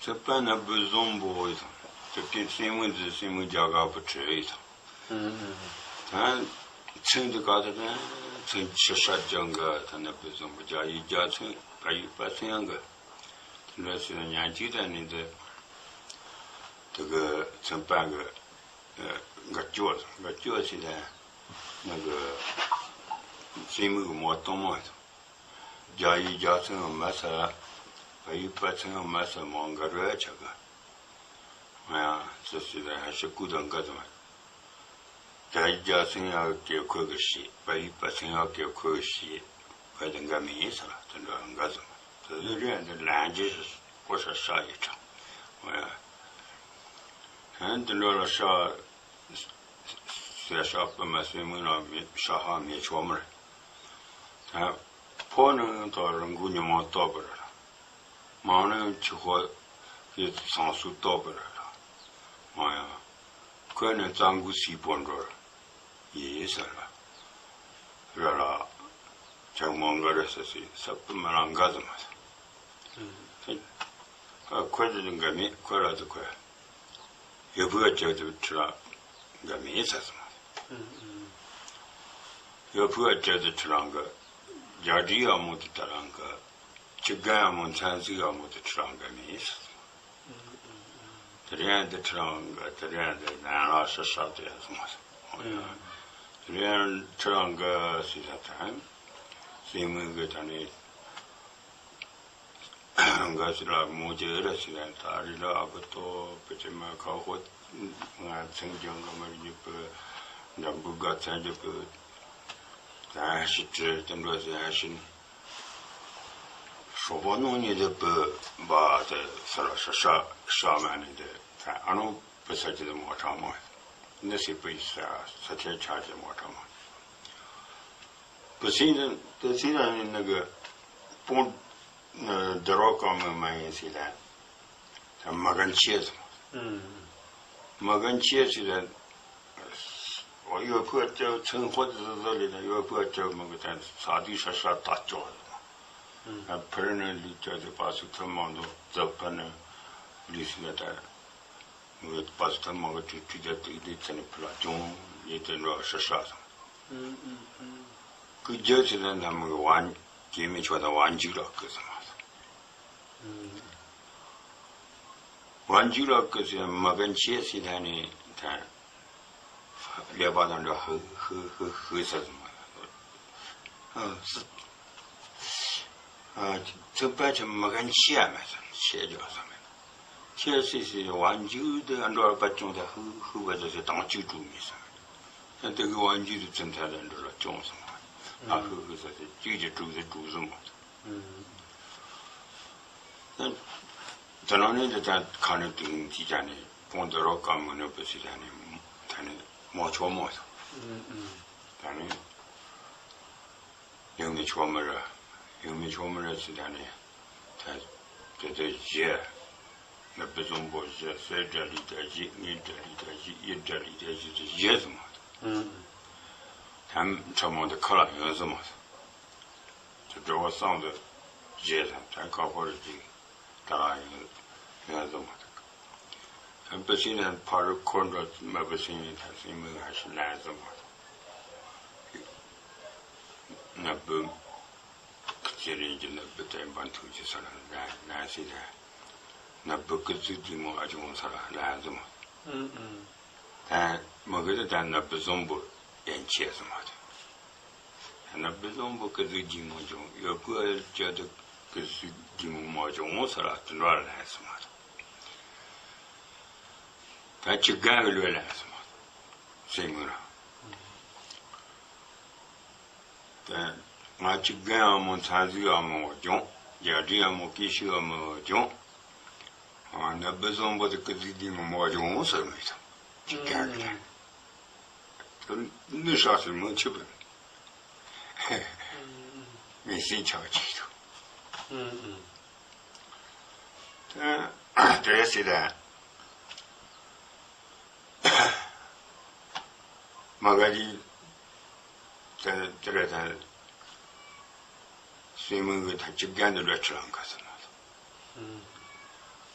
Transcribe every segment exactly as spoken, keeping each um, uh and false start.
ཚེ་དཔལ་ནི་བུ་བཟང་པོ་ཡིན་ཙང་། དེ་གའི་སྲས་མོ་འདི་སྲས་མོ་རྒྱ་གར་བུ་ཁྲིད་ཡིན་ཙང་། ད་ཚེ་འདི་ག་ད་ད་ཚེ་ཕྱི་ཤ་རྒྱང་གི་ད་ནི་བུ་བཟང་པོ་རྒྱ་ཡི་རྒྱ་ཚེ་བལ་ཡུལ་བལ་ཚེ་ཡང་གི། དེ་འདྲ་ཟེར་ན་ཉན་གཅིག་ད་ནི་འདི་དེ་གི་ཚེ་དཔལ་གི་འགའ་སྐྱོ་འགའ་སྐྱོ་ཟེར་ད་ནི་གི་སྲས་མོ་གི་མོ་གཏོང་མོ། རྒྱ་ཡི་རྒྱ་ཚང་མ་ས། བལ་ཡུལ་བལ་ཚང་མ་ས་མང་ག་རུ་ཆ་ག་ང་ཡང་སུ་སུ་ལ་ཧ་ཤི་ཀུ་དང་འགའ་དང་། རྒྱ་ཡི་རྒྱ་ཚང་ཡག་གེ་ཁོ་གི་ཤི། བལ་ཡུལ་བལ་ཚང་ཡག་གེ་ཁོ་གི་ཤི། བལ་དང་འགའ་མི་ཡིན་ས་ལ་དེ་འདྲ་འགའ་དང་། དེ་ཚོ་རེད་འདི་ལན་ཇི་ཤི་ཀོ་ཤ་ཤ་ཡི་ཁྲ་ང་ཡང་། ཧན་དེ་འདྲ་ལ་ཤ། ཟས་ཤ་སྤུ་མ་སྲིན་མོ་ལ་མི་ཤ་ཧ་མི་ཆོག་མར། ད་ཕོ་ནི་ད་རང་གུ་ཉི་མ་ལྟོགས་པར། མང་ནི་ཆུ་ཧོ་གི་ཚང་སུ་ལྟོགས་པར། མ་ཡང་ཁོས་ནི་གཙང་གུ་སི་པོ་འགྲོར་ཡིས་ཟེར་ལ། ར་ལ་ཆང་མོ་འགའ་རེ་ཟ་སི་ས་སྤུ་མ་ལ་འགའ་ཟ་མ་ཟ། ཁོ་ཚོ་འགའ་མེད་ཁོ་ར་ཚོ་ཁོ། ཡོད་བུ་ཨ་ཅག་ཚོ་ཁྲི་ར་འགའ་མེད་ས་སོང་། ཡོད་བུ་ཨ་ཅག་ཚོ་ཁྲི་རང་གི་རྒྱ་རི་ཨ་མོ་དེ་ད་རང་གི་ཆི་གན་ཨ་མོ་མཚན་གཟིག་ཨ་མོ་དེ་ཁྲི་རང་འགའ་མེད་ས་སོང་། དེ་རིང་འདི་ཁྲི་རང་གི་དེ་རིང་འདི་ནང་ལ་ཤ་ཤ་དེ་སོང་། དེ་རིང་ཁྲི་རང་གི་སི་ས་ཐན་སི་མི་གི་ད་ནི། འགའ་ཞིག་ལ་མོ་ཅེ་ར་ཞིག་ལ་ད་རི་ལ་ཨ་བུ་ཏོ་བུ་ཅེ་མ་ཁ་ཧོ། ང་ཚིང་ཀྱང་ག་མར་རྒྱུ་བུ། འདྲ་འབུ་ག་ཚན་རྒྱུ་བུ། ད་ཧ་ཤི་ཏྲི་དེ་འགྲོ་ཟེ་ཧ་ཤི་ནི། ཧྲོ་པོ་ནོ་ཉེ་དེ་བུ་བ་དེ་ས་ར་ཤ་ཤ་ཤ་མ་ནི་དེ་ད་ཨ་ནོ་བུ་ས་ཅི་དེ་མོ་ཁྲ་མོ། ནི་སི་བུ་ས་ས་ཆེ་ཆ་ཅེ་མོ་ཁྲ་མོ། བུ་སྲིང་དེ་དེ་སྲིང་རང་ནི་ནི་གི་སྤུན་ནི་དེ་རོ་ཀ་མི་མ་ཡིན་སྲིད་ལ། མ་གན་ཆེ་སོང་། མ་གན་ཆེ་སྲིད་ལ། ཡོད་ཕུ་ཨ་ཅག་ཚང་ཁོ་དེ་ཟ་ཟ་ལི་ལ་ཡོད་ཕུ་ཨ་ཅག་མི་གི་ད་ས་དུས་ཤ་ཤ་ད་ཅོག་ཕར་ནི་ལུས་ཅག་དེ་པ་སུ་ཐུ་མང་དུ་ཛ་ཕ་ནི་ལུས་སི་ལ་ད། ངོས་པ་སི་ཐ་མ་གི་ཁྲི་ཁྲི་རྒྱ་ཏིག་ཏིག་ཚ་ནི་ཕུ་ལ་ཅུང་ཡེ་ཏེ་འགྲོ་ཧྲ་ཧྲ་སོང་། ཀུ་རྒྱལ་ཚེ་ལ་ན་མི་གི་ཝན་སྐྱེ་མི་ཆོག་ད་ཝན་འཇིགས་ར་ཀི་སོང་། ཝན་འཇིགས་ར་ཀི་སི་མ་གན་ཆེ་སི་ཐ་ནི་ཐ་ལེ་པ་དང་འདྲ་ཧུ་ཧུ་ཧུ་ཧུ་ས་སོང་། ཨ་སི། ཨ་ཚོད་པ་ཆེ་མ་གན་ཆེ་ཡ་མེད་སོང་ཆེ་རྒྱོ་སོང་མེད། ཁྱེད་སྲིད་སྲིད་ཝང་ཇུ་དེ་འགྲོ་བ་ཅུང་དེ་ཧུ་ཧུ་བ་དེ་སྲིད་དང་གཅིག་དྲུག་མི་སྲིད། དེ་གི་ཝང་ཇུ་དེ་ཚུན་ཚད་དེ་འགྲོ་ལ་ཅུང་སྲིད། ཨ་ཧུ་ཧུ་ས་སྲིད་གཅིག་གི་དྲུག་སྲིད་དྲུག་སྲིད་མ། དེ་ནང་ནས་དེ་ད་ཁ་ནས་དེ་ཡིན་གཅིག་ཀྱང་ནས་ཕོང་དེ་རོ་ཀ་མི་ནུས་པ་སྲིད་ཀྱང་ནས་ད་ནས་མོ་ཆོག་མོ་སོང་། ད་ནས། ཡང་མི་ཆོག་མི་ར། ཡང་མི་ཆོག་མི་ར་ཟེར་ད་ནི། ད་དེ་དེ་བཞི། ནི་བུ་བཟང་པོ་བཞི་སྲས་དགྲ་ལི་དགྲ་བཞི་ངའི་དགྲ་ལི་དགྲ་བཞི་ཡི་དགྲ་ལི་དགྲ་བཞི་དེ་བཞི་ཟེར་མ། ད་ཕྲ་མོ་དེ་ཁ་ལ་ཡོད་ཟེར་མ། དེ་འགྲོ་བ་སང་དུ་བཞི་ཟེར་ད་ཁ་ཁོ་ར་ཅིག་ད་ཡོད་ཡོད་ཟེར་མ། ད་བུ་སྲིང་ནས་ཕ་རུ་འཁོར་འགྲོ་མ་བུ་སྲིང་ནས་ད་སྲིང་མོའི་ཧ་ཤི་ལན་ཟེར་མ། ནག་པོ། ཁྱེད་རིང་གི་ནག་པོ་བསྟན་པ་མཐུ་ཆེ་ས་ལ་ལན་ལན་སྲིད་ལན། ནག་པོ་སྐུ་ཚེ་གཅིག་མོ་ཨ་ཅུང་ས་ལ་ལན་ཟེར་མ། ད་མ་གི་ད་ནག་པོ་བཟང་པོ་ཡན་ཆད་ཟེར་མ་ད། ནག་པོ་བཟང་པོ་སྐུ་ཚེ་གཅིག་མོ་ཅུང་ཡོད་པོ་ཨ་ཅག་ད་སྐུ་ཚེ་གཅིག་མོ་མ་ཅུང་ས་ལ་དུ་འགྲོ་ལན་ཟེར་མ་ད། ད་ཅི་གང་གི་ལོས་ལན་ཟེར་མ་ད། སེམས་ངོ་ལ། དེ་ང་གཅིག་རྒན་ཨ་མོ་མཚན་གཟིགས་ཨ་མོ་བྱུང་། རྒྱ་རི་ཨ་མོ་སྐྱེ་ཤི་ཨ་མོ་བྱུང་། ཨ་ནི་བུ་བཟང་པོ་དེ་སྐུ་གཟུགས་བདེ་མོ་མོ་བྱུང་ཟེར་མི་ཐུབ། གཅིག་རྒན་གི་ལ། དེ་ནི་ཧྲ་སི་མི་འཆི་བ། མི་སྲིད་ཆགས་ཅིག་ཐུབ། དེ་དེ་སྲིད་ལ། མ་ག་ལི། དེ་དེ་རེད་ད། སྲིན་མོ་གི་ད་གཅིག་རྒན་དུ་ལོས་ཁྲི་ལང་ཁ་ཟེར་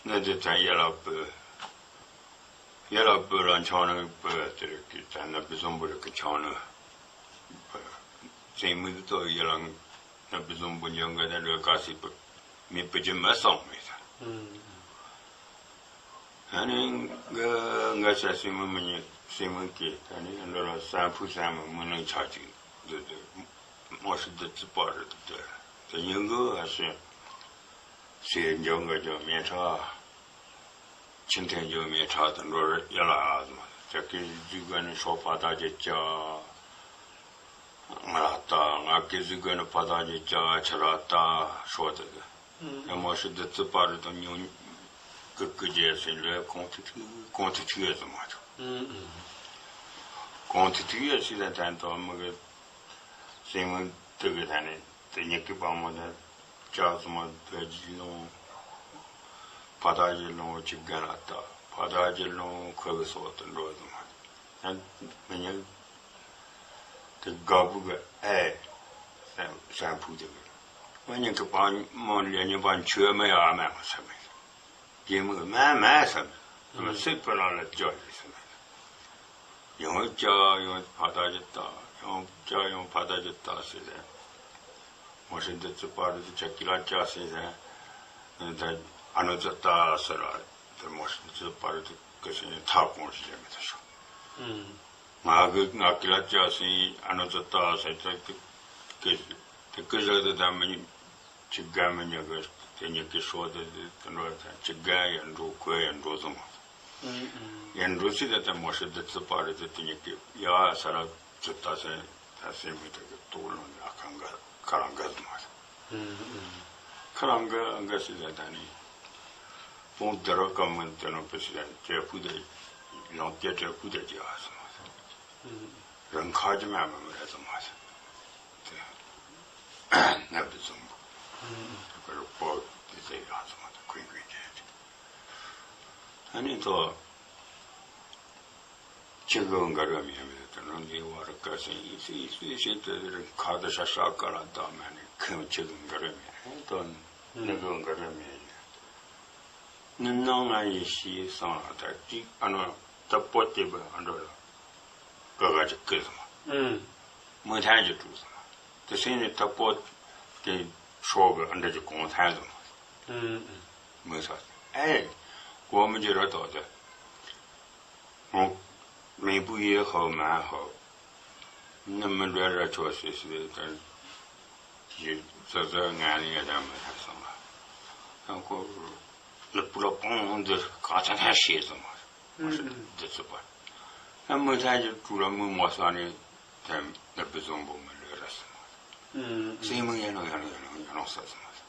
ན། ནི་དེ་ཚན་ཡ་ལ་པོ། ཡ་ལ་པོ་ལ་འཆང་ནི་པོ་དེ་རིགས་ཀྱི་ཚན་ནི་བི་སོང་པོ་རིགས་ཀྱི་འཆང་ནི། སེམས་མི་དོ་ཡ་ལ་ནི་བི་སོང་པོ་འཇོན་ག་དེ་འདྲ་ག་སི་པོ་མི་པོ་ཅི་མི་སོང་མེད་ད། ཨ་ནི་ང་ང་ཤ་སེམས་མི་མི་ཉི་སེམས་མི་ཀྱི་ད་ནི་འདི་ལ་སན་ཕུ་སན་མི་མི་ནང་ཆ་ཅིག་འདི་འདི་མོ་ཤི་འདི་ཙི་པ་རེད་འདི་དེ་ཉིན་གུ་ཨ་ཤི་སེ་འཇོན་ག་འཇོན་མེད་ཁྲ། ཆིན་ཐེན་འཇོན་མེད་ཁྲ་དུ་འགྲོ་རེད་ཡ་ལ་ཨ་ཟི་མ་ཅ་ཀི་ཟི་ག་ནི་ཤོ་ཕ་ད་ཅི་ཅ། ང་ལ་ལྟ་ང་ཀི་ཟི་ག་ནི་ཕ་ད་ཅི་ཅ་ཆ་ར་ལྟ་ཤོ་དེ་གི་ཡ་མོ་ཤི་འདི་ཙི་པ་རི་དང་ཉུང་ཀི་ཀི་རྒྱལ་སྲིད་ལོས་གོང་ཐུག་ཐུག་གོང་ཐུག་ཐུག་ཡོད་ཙམ་མ་ཐུག་གོང་ཐུག་ཐུག་ཡོད་སྲིད་ལ་ཐན་ཏོ་མི་གི་སེམས་ངན་དུ་གི་ཐན་ནི་དེ་ཉི་གི་པ་མོ་དེ་ཅག་ཙམ་མ་བོད་ཀྱི་ལུང་ཕ་ད་ཀྱི་ལུང་ཅི་གན་ལ་ལྟ་ཕ་ད་ཀྱི་ལུང་ཁོ་གི་སོགས་དུ་འགྲོ་ཙམ་མ་ཐན་མི་ཉི་དེ་དགའ་བུ་གི་ཨེ་སན་ཕུ་དེ་གི་མི་ཉི་གི་པ་མོ་ལས་ཉི་པ་མཆོད་མི་ཡ་མེད་མ་ས་མེད། རྒན་མོས་མ་མ་ཟེར་ནས་སྲིད་པའི་ནང་ལ་བཅར་ཡོད་ཟེར་ནས་ཡང་བཅར་ཡང་ཕ་ད་ཅི་ལྟ་ཡང་བཅར་ཡང་ཕ་ད་ཅི་ལྟ་ཟེར་ནས་མོ་ཤི་འདི་ཙི་པ་རི་ཙི་ཆ་ཀི་ལ་བཅར་ཟེར་ནས་ད་ཨ་ནུ་ཙི་ལྟ་ཟེར་ར་དེ་མོ་ཤི་འདི་ཙི་པ་རི་ཙི་ཀི་ཟེར་ནས་ཐག་གོང་ཞིག་ལས་མི་ཐུབ་ཤོག་ང་གི་ང་ཀི་ལ་བཅར་ཟེར་ཨ་ནུ་ཙི་ལྟ་ཟེར་ཏེ་ཀི་དེ་ཀི་ཟེར་དེ་ད་མི་ཉིད། ཆི་གན་མི་ཉག་གི་དེ་ཉག་གི་ཤོག་དེ་དེ་དེ་འགྲོ་དང་ཆི་གན་ཡར་འགྲོ་གོས་ཡར་འགྲོ་ཙམ་མ་ཡར་འགྲོ་སྲིད་དེ་དེ་མོ་ཤི་དེ་ཙི་པ་རེད་དེ་དེ་ཉག་གི་ཡ་ས་ར་ཙི་ལྟ་སེ་ད་སེ་མི་དེ་གི་ལྟོགས་ལོང་ནས་ཨ་ཁ་འགའ་ཁ་རང་འགའ་ཙམ་མ་ཁ་རང་འགའ་འགའ་སྲིད་དེ་ད་ནི་ཕུང་དེ་ར་ཀ་མི་དེ་ནང་པི་སི་ལན་ཏྲེ་ཕུ་དེ་ལང་ཏེ་ཏྲེ་ཕུ་དེ་ཅི་ཨ་ཙམ་མ་རང་ཁ་ཅི་མ་མ་མི་རེད་ཙམ་མ་དེ། ནབ་དེ་ཙམ་པོ། ཁོ་རུ་པོ་དེ་ཚེ་ཡང་ཙམ་པོ་ཁུན་ཁུན་བྱས་ཏེ། ཨ་ནི་ཐོ། ཁྱི་གུ་འགའ་རུ་མེད་མེད་དུ་ནང་གི་བར་དཀའ་སེང་ཡིན་སེ་ཡིན་སེ་ཞེས་དེ་རིང་ཁ་དུ་ཤ་ཤ་ཀ་ལ་བཏགས་མ་ནི་ཁུན་ཁྱི་གུ་འགའ་རུ་མེད་ཨེ་ཐོ། ནི་གུ་འགའ་རུ་མེད་ཡིན། ནི་ནང་ང་ཡི་ཤི་སང་ལ་ད་ཅིག་ཨ་ནོ་ད་པོ་ཏེ་བ་ཨ་འགྲོ་ལ་ག་ག་ཅིག་ཀི་སོང་། མི་ཐན་གྱི་དྲུག་སོང་། དེ་སེང་ནི་ད་པོ་ཏེ་ཤོག་གི་ཨ་འདྲ་ཅིག་གོང་ཐན་སོང་། མི་ས་ཨེ་གོ་མི་ཅི་ར་ཏོ་ཏེ་མི་བུ་ཡི་ཧོ་མ་ཧོ། ནི་མི་འདྲ་ར་ཆོག་སི་སི་དེ་ཡི་ཙི་ཙི་ང་ནི་ཡ་ད་མི་ཐ་སོང་ལ། ཡང་ཁོ་ལི་པུ་ལ་པོང་འདི་ག་ཐ་ཐ་ཤེས་སོང་མ་སོང་། འདི་ཚོ་པ། ཡང་མི་ཐ་ཅི་ཀྲུ་ལ་མི་མོ་ས་ནི་དེ་ལི་པུ་བཟང་པོ་མི་ལོས་ར་སོང་མ་སོང་། སེ་མི་ཡ་ནོ་ཡ་ནོ་ཡ་ནོ་ཡ་ནོ་ས་སོང་མ་སོང་།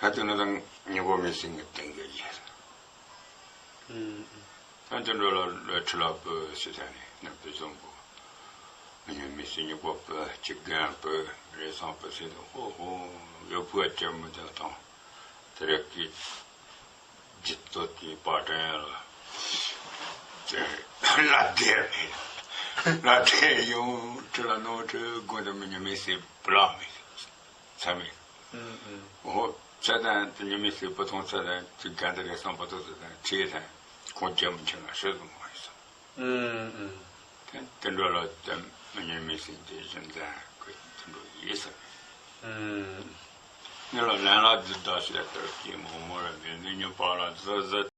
ད་དེ་ནི་དང་ཉེ་པོ་མི་སྲིད་ངེས་གཏན་འཁེལ་ཡིན། ད་དེ་འདྲ་ལ་ལོས་ཁྲི་ལ་པོ་སི་ཐ་ནི་ནི་པི་ཙོང་པོ། ངེད་མི་སྲིད་ཉེ་པོ་པོ་གཅིག་རྒན་པོ་རེ་སང་པོ་སྲིད་དུ་ཧོ་ཧོ་ཡོད་པོ་ལྕེ་མི་དེ་དང་དེ་རེ་ཀི་ཇི་ཏོ་ཏི་པ་ཏྲེན་ལ་ལ་དེ་ལ་དེ་ཡོང་ཁྲི་ལ་ནོ་ཁྲི་དགོན་དུ་མི་ཉེ་མི་སྲིད་པོ་ལ་མི། ཚ་མེད། ཨོ་ཚ་དང་དེ་ཉི་མའི་སྲིད་པོ་ཐོང་ཚ་དང་དེ་ག་འདི་རེད་སང་པོ་ཐོང་ཚ་དང་ཁྲིད་དང་ཁོང་རྒྱ་མི་ཆེ་ང་ཤོད་དུ་མ་ཡིན་སང་། དེ་དེ་འགྲོ་ལ་དེ་མི་ཉི་མའི་སྲིད་དེ་གཞན་དང་ཁོས་དེ་འགྲོ་ཡིན་སང་། ངས་ལ་ལན་ལ་འདི་ད་ཤི་ལ་ལྟར་གྱིས་མོ་མོ་ལ་མེད་ནི་ཉོ་པ་ལ་ཟ་ཟ་